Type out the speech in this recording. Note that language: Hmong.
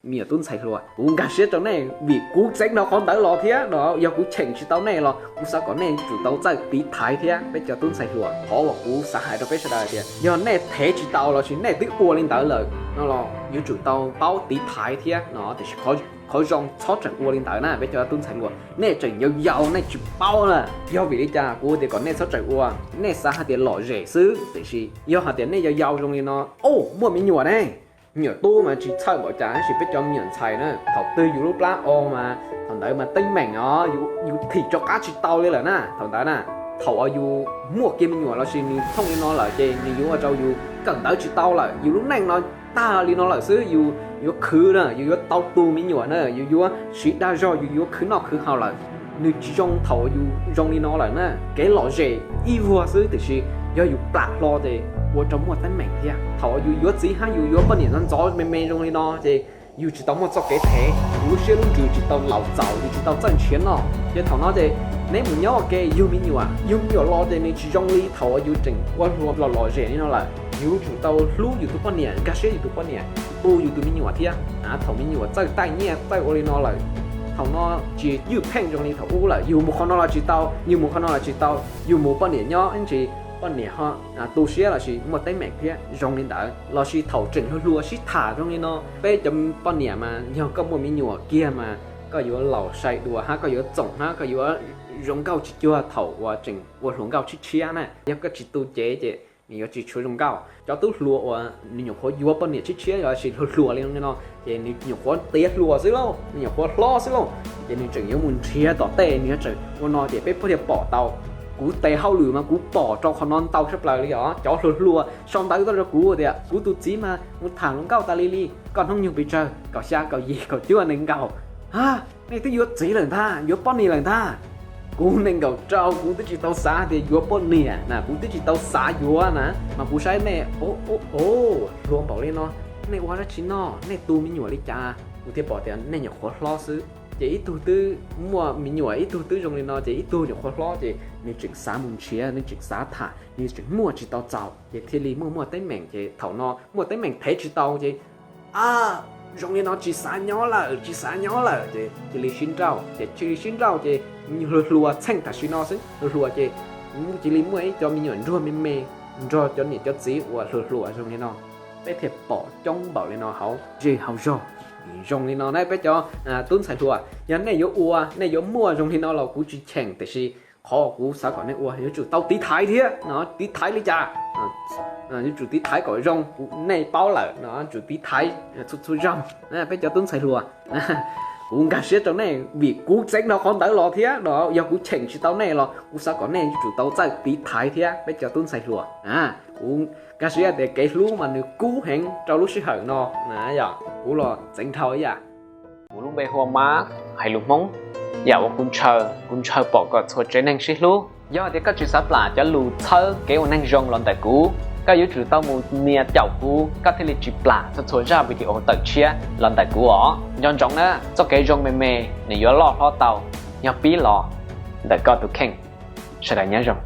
Me nyuam tub ntxhais hluas, kuv nkag siab rau nej vim kuv txeev dhau qhov ntawd los thiab no. Yog kuv cheem tsis tau nej los kuv xav kom nej yuav tsum tau txawj tiv thaiv thiab. Peb cov tub ntxhais hluas, qhov uas kuv xav hais rau peb sawv daws tias yog nej thev tsis tau los sis nej twb ua li ntawd lawm no los yuav tsum tau paub tiv thaiv thiab no. Tiam sis qhov zoo txhob tseem ua li ntawd na peb cov tub ntxhais hluas, nej tseem yau yau nej tsis paub na. Yog vim li cas kuv tias kom nej txhob tseem ua? Nej xav hais tias lom zem xwb, tiam sis yog hais tias nej yau yau zoo li no, o, muaj me nyuam ne, me nyuam tub mas tsis txhawj npaum cas, tab sis peb cov me nyuam ntxhais na, thaum twg yus lub plab o mas thaum ntawd mas teeb meem os, yus thim rov qab tsis tau li lawm na thaum ntawd na. Thaum uas yus muaj kiag me nyuam los sis nws thooj li no lawm ces nws yuav ua rau yus kawm ntawv tsis tau lawm. Yus lub neej no tag li no lawm xwb, yus yuav khwv na, yus yuav tau tu me nyuam na, yus yuav siv dag zog, yus yuav khwv noj khwv haus lawm. Nws tsis zoo thaum yus zoo li no lawm na. Kev lom zem ib vuag xwb, tiam sis yog yus plam hlo ces ua rau muaj teeb meem thiab. Thaum yus yuav txiv hab yus yuav poj niam ntxov ntxov me me zoo li no ces yus tsis tau muaj txoj kev thev, yus lub siab lub ntsws tsis tau laus txaus, yus tsis tau txawj nrhiav noj. Ces thaum no ces neb mus nyob ua ke yug me nyuam, yug me nyuam los ces nws tsis zoo li thaum uas yus tseem ua hluas los lom zem li no lawm. Yus tsum tau hlub yus tus poj niam, nkag siab yus tus poj niam, tu yus tus me nyuam thiab. Thaum me nyuam txawj taij nyiaj txawj ua li no lawm, thaum no tsis ywj pheej zoo li thaum ub lawm. Yus mus qhov no los tsis tau, yus mus qhov no los tsis tau, yus mus poj niam nyob ib ntsis poj niam ho tu siab los sis muaj teeb meem thiab zoo li ntawd. Los sis thaum tseem hluas hluas sib tham zoo li no, peb cov poj niam mas yog koj muaj me nyuam kiag mas koj yuav laus sai dua hab koj yuav txoom hab koj yuav zoo nkauj tsis cuag thaum uas tseem ua hluas nkauj tshiab tshiab na. Yog koj tsis tu cev ces nws yuav tsis tshua zoo nkauj. Cov tub hluas uas nws nyuam qhuav yuav poj niam tshiab tshiab los sis hluas hluas li no ces nws nyuam qhuav tiav hluas xwb lauj, nws nyuam qhuav hlob xwb lauj, ces nws tseem yuav mus nrhiav tom tej, nws yuav tseem ua no ces peb puas thiaj pom tau. Kuv tes hauj lwm mas kuv pom rau qhov no ntau tshaj plaws li os. Cov hluas hluas sau ntawv tuaj rau kuv tias kuv tus txiv mas mus tham hluas nkauj tas li li, koj hnub nyoog pes tsawg, kaum xya kaum yim kaum cuaj nees nkaum, ha, nej twb yuav txiv lawm ntag, yuav poj niam lawm ntag. Kuv nees nkaum rau kuv twb tsis tau xav tias yuav poj niam na, kuv twb tsis tau xav yuav na, mas kuv saib nej, o, hluas npaum li no, nej ua dab tsi noj, nej tu me nyuam li cas? Kuv thiaj pom tias nej nyuam qhuav hlob xwb. Ces ib tug twb muaj me nyuam, ib tug twb zoo li no, ces ib tug nyuam qhuav hlob ces nws tseem xav mus nrhiav, nws tseem xav tham, nws tseem muaj tsis tau txaus, ces thiaj li muaj muaj teeb meem. Ces thaum no muaj teeb meem thev tsis tau ces, a, zoo li no tsis xav nyob lawm, tsis xav nyob lawm, ces cia li sib nrauj. Ces cia li sib nrauj ces hluas hluas txheej tam sim no xwb, hluas hluas ces cia li muaj ib co me nyuam ntsuag me me nrog cov niam cov txiv uas hluas hluas zoo li no. Peb thiaj pom coob npaum li no hauv zej hauv zog. Zoo li no na peb cov tub ntxhais hluas, yog nej yuav ua, nej yuav muaj zoo li no los kuv tsis cheem, tiam sis qhov kuv xav kom nej ua yuav tsum tau tiv thaiv thiab no. Tiv thaiv li cas? Yuav tsum tiv thaiv kom zoo, nej paub lawm no, tsum tiv thaiv txhua txhua zaug. Peb cov tub ntxhais hluas, kuv nkag siab rau nej vim kuv txeev dhau qhov ntawd los thiab no. Yog kuv cheem tsis tau nej los kuv xav kom nej yuav tsum tau txawj tiv thaiv thiab peb cov tub ntxhais hluas. Kuv nkag siab tias kev hlub mas nws kub heev rau lub sij hawm no. Yog kuv los txeev dhau ib yam. Kuv lub npe hu ua Mab, hais lus Hmoob. Yam uas kuv ntshaw, kuv ntshaw pom kom txhua tsev neeg sib hlub. Yog tias koj tsis xav plam cov lus txhawb kev ua neeg zoo los ntawm kuv, koj yuav tsum tau mus nias caum kuv koj thiaj li tsis plam txhua txhua zaj video tawm tshiab los ntawm kuv os. Nco ntsoov na, txoj kev zoo me me nws yuav loj hlob tau yog pib los ntawm koj tus kheej. Sawv daws nyob zoo.